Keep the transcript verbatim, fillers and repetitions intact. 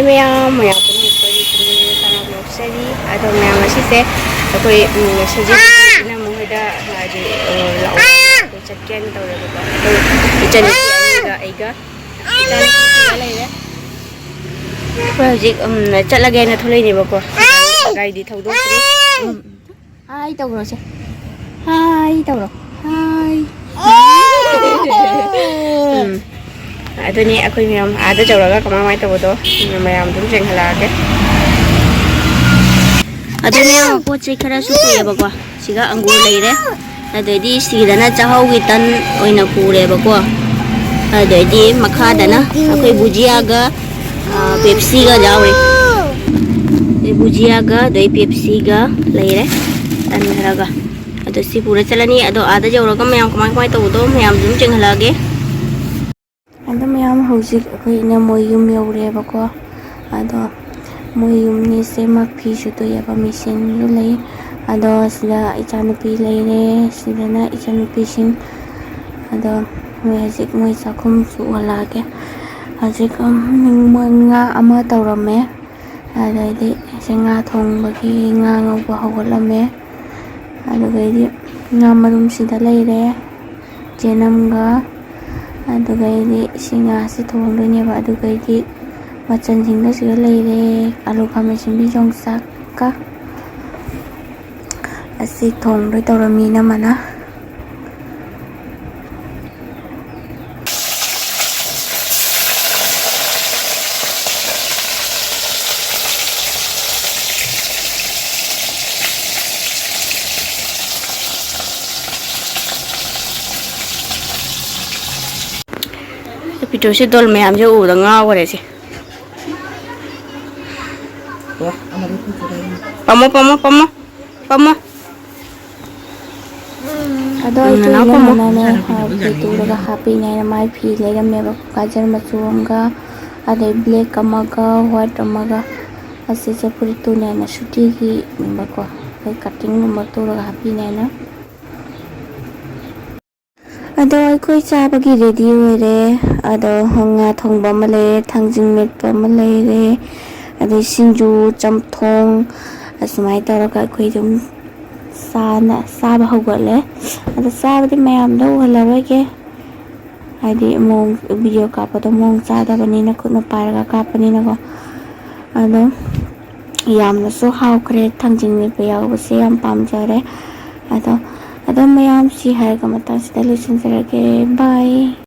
ꯃꯌꯥꯝ ꯃꯌꯥꯝ ꯄꯨꯝꯅꯃꯛ ꯑꯩꯈꯣꯏꯒꯤ ꯈꯨꯟꯒꯤ ꯇꯔꯥꯝꯅ ꯑꯣꯛꯆꯔꯤ꯫ ꯑꯗꯣ ꯃꯌꯥꯝ ꯉꯁꯤꯁꯦ ꯑꯩꯈꯣꯏ, ꯎꯝ, ꯁꯖꯤꯕꯨ ꯏꯅꯝꯃ ꯍꯣꯏꯗ ꯍꯥꯏꯗꯤ, ꯑ, ꯂꯥꯛꯑꯣ, ꯑꯩꯈꯣꯏ ꯆꯠꯀꯦꯅ ꯇꯧꯔꯦꯕꯀꯣ꯫ ꯑꯩꯈꯣꯏ ꯏꯆꯟꯅꯨꯄꯤ ꯑꯅꯤꯒ ꯑꯩꯒ, ꯏꯆꯥꯅꯨꯄꯤꯁꯤꯒ ꯂꯩꯔꯦ꯫ ꯑꯩꯈꯣꯏ ꯍꯧꯖꯤꯛ, ꯎꯝ, ꯆꯠꯂꯒꯦꯅ ꯊꯣꯛꯂꯛꯏꯅꯦꯕꯀꯣ꯫ ꯒꯥꯔꯤꯗꯤ ꯊꯧꯗꯣꯛꯇ꯭ꯔꯤ꯫ ꯎꯝ꯫ ꯍꯥꯏ ꯇꯧꯔꯣꯁꯦ꯫ ꯍꯥꯏ ꯇꯧꯔꯣ꯫ ꯍꯥꯏ꯫ ꯎꯝ꯫ ꯑꯗꯨꯅꯤ ꯑꯩꯈꯣꯏ ꯃꯌꯥꯝ ꯑꯥꯗ ꯌꯧꯔꯒ ꯀꯃꯥꯏ ꯀꯃꯥꯏ ꯇꯧꯕꯗꯣ ꯃꯌꯥꯝ ꯑꯗꯨꯝ ꯌꯦꯡꯍꯜꯂꯛꯑꯒꯦ꯫ ꯑꯗꯨꯅꯦ ꯄꯣꯠ ꯆꯩ ꯈꯔꯁꯨ ꯄꯨꯏꯌꯦꯕꯀꯣ꯫ ꯁꯤꯒ ꯑꯪꯒꯨꯔ ꯂꯩꯔꯦ꯫ ꯑꯗꯩꯗꯤ ꯁꯤꯗꯅ ꯆꯥꯛꯍꯥꯎꯒꯤ ꯇꯟ ꯑꯣꯏꯅ ꯄꯨꯔꯦꯕꯀꯣ꯫ ꯑꯗꯩꯗꯤ ꯃꯈꯥꯗꯅ ꯑꯩꯈꯣꯏ ꯕꯨꯖꯤꯌꯥꯒ, ꯑ, ꯄꯦꯞꯁꯤꯒ ꯌꯥꯎꯔꯤ꯫ ꯑꯗꯩ ꯕꯨꯖꯤꯌꯥꯒ ꯑꯗꯩ ꯄꯦꯞꯁꯤꯒ ꯂꯩꯔꯦ꯫ ꯇꯟ ꯈꯔꯒ꯫ ꯑꯗꯣ ꯁꯤ ꯄꯨꯔ ꯆꯠꯂꯅꯤ꯫ ꯑꯗꯣ ꯑꯥꯗ ꯌꯧꯔꯒ ꯃꯌꯥꯝ ꯀꯃꯥꯏ ꯀꯃꯥꯏ ꯇꯧꯕꯗꯣ ꯃꯌꯥꯝ ꯑꯗꯨꯝ ꯆꯦꯡꯍꯜꯂꯛꯑꯒꯦ꯫ ꯑꯗꯣ ꯃꯌꯥꯝ ꯍꯧꯖꯤꯛ ꯑꯩꯈꯣꯏ ꯏꯅꯝꯃꯣꯏ ꯌꯨꯝ ꯌꯧꯔꯦꯕꯀꯣ꯫ ꯑꯗꯣ ꯃꯣꯏ ꯌꯨꯝꯅꯤꯁꯦ ꯃꯥ ꯐꯤ ꯁꯨꯗꯣꯛꯑꯦꯕ, ꯃꯦꯆꯤꯟꯁꯨ ꯂꯩ꯫ ꯑꯗꯣ ꯁꯤꯗ ꯏꯆꯥꯅꯨꯄꯤ ꯂꯩꯔꯦ, ꯁꯤꯗꯅ ꯏꯆꯟꯅꯨꯄꯤꯁꯤꯡ꯫ ꯑꯗꯣ ꯃꯣꯏ ꯍꯧꯖꯤꯛ ꯃꯣꯏ ꯆꯥꯛꯈꯨꯝ ꯆꯨꯍꯜꯂꯛꯑꯒꯦ꯫ ꯍꯧꯖꯤꯛ, ꯎꯝ, ꯃꯣꯏ ꯉꯥ ꯑꯃ ꯇꯧꯔꯝꯃꯦ꯫ ꯑꯗꯩꯗꯤ ꯁꯤ ꯉꯥ ꯊꯣꯡꯕꯒꯤ ꯉꯥ ꯉꯧꯕ ꯍꯧꯒꯠꯂꯝꯃꯦ꯫ ꯑꯗꯨꯗꯩꯗꯤ ꯉꯥ ꯃꯔꯨꯝꯁꯤꯗ ꯂꯩꯔꯦ, ꯆꯦꯅꯝꯒ꯫ ꯑꯗꯨꯒꯩꯗꯤ ꯁꯤ ꯉꯥꯁꯦ ꯊꯣꯡꯗꯣꯏꯅꯦꯕ꯫ ꯑꯗꯨꯒꯩꯗꯤ ꯃꯆꯜꯁꯤꯡꯗꯣ ꯁꯤꯗ ꯂꯩꯔꯦ, ꯑꯂꯨ, ꯈꯥꯃꯦꯟ ꯑꯁꯤꯟꯕꯤ, ꯌꯣꯡꯆꯥꯛꯀ꯫ ꯑꯁꯤ ꯊꯣꯡꯗꯣꯏ ꯇꯧꯔꯝꯃꯤ ꯏꯅꯝꯃꯅ꯫ ꯄꯤꯇ꯭ꯔꯨꯁꯦ ꯗꯣꯜ ꯃꯌꯥꯝꯁꯦ ꯎꯕꯗ ꯉꯥꯎꯈꯔꯦ ꯁꯤ꯫ ꯄꯝꯃꯣ, ꯄꯝꯃꯣ, ꯄꯝꯃꯣ, ꯄꯝꯃꯣ꯫ ꯑꯗꯣ ꯎꯝ, ꯑꯩꯈꯣꯏ ꯅꯅꯥꯎ ꯄꯝꯃꯣ꯫ ꯏꯅꯝꯃꯅꯅꯦ, ꯐꯤ ꯇꯨꯔꯒ ꯍꯥꯞꯄꯤꯅꯦ ꯍꯥꯏꯅ ꯃꯥꯏ ꯐꯤ ꯂꯩꯔꯝꯃꯦꯕ, ꯒꯥꯖꯔ ꯃꯆꯨ ꯑꯃꯒ, ꯑꯗꯩ ꯕ꯭ꯂꯦꯛ ꯑꯃꯒ, ꯋꯥꯏꯠ ꯑꯃꯒ꯫ ꯑꯁꯤꯁꯦ ꯐꯨꯔꯤꯠ ꯇꯨꯅꯦꯅ ꯁꯨꯇꯤꯒꯤꯅꯦꯕꯀꯣ, ꯑꯩꯈꯣꯏ ꯀꯠꯇꯤꯡꯒꯨꯝꯕ ꯇꯨꯔꯒ ꯍꯥꯞꯄꯤꯅꯦꯅ꯫ ꯑꯗꯣ ꯑꯩꯈꯣꯏ ꯆꯥꯕꯒꯤ ꯔꯦꯗꯤ ꯑꯣꯏꯔꯦ꯫ ꯑꯗꯣ ꯉꯥ ꯊꯣꯡꯕ ꯑꯃ ꯂꯩꯔꯦ, ꯊꯥꯡꯖꯤꯡ ꯃꯦꯠꯄ ꯑꯃ ꯂꯩꯔꯦ, ꯑꯗꯩ ꯁꯤꯡꯖꯨ, ꯆꯝꯊꯣꯡ, ꯑꯁꯨꯃꯥꯏꯅ ꯇꯧꯔꯒ ꯑꯩꯈꯣꯏ ꯑꯗꯨꯝ ꯆꯥꯅ ꯆꯥꯕ ꯍꯧꯒꯠꯂꯦ꯫ ꯑꯗꯣ ꯆꯥꯕꯗꯤ ꯃꯌꯥꯝꯗꯣ ꯎꯍꯜꯂꯔꯣꯏꯒꯦ, ꯍꯥꯏꯗꯤ ꯃꯑꯣꯡ, ꯚꯤꯗꯤꯑꯣ ꯀꯥꯞꯄꯗꯣ ꯃꯑꯣꯡ ꯆꯥꯗꯕꯅꯤꯅ, ꯈꯨꯠꯅ ꯄꯥꯏꯔꯒ ꯀꯥꯞꯄꯅꯤꯅꯀꯣ꯫ ꯑꯗꯣ ꯌꯥꯝꯅꯁꯨ ꯍꯥꯎꯈ꯭ꯔꯦ, ꯊꯥꯡꯖꯤꯡ ꯃꯦꯠꯄ ꯌꯥꯎꯕꯁꯦ ꯌꯥꯝ ꯄꯥꯝꯖꯔꯦ꯫ ꯑꯗꯣ ꯑꯗꯣ ꯃꯌꯥꯝ ꯁꯤ ꯍꯥꯏꯔꯒ ꯃꯇꯥꯡꯁꯤꯗ ꯂꯣꯏꯁꯤꯟꯖꯔꯒꯦ꯫ ꯕꯥꯏ꯫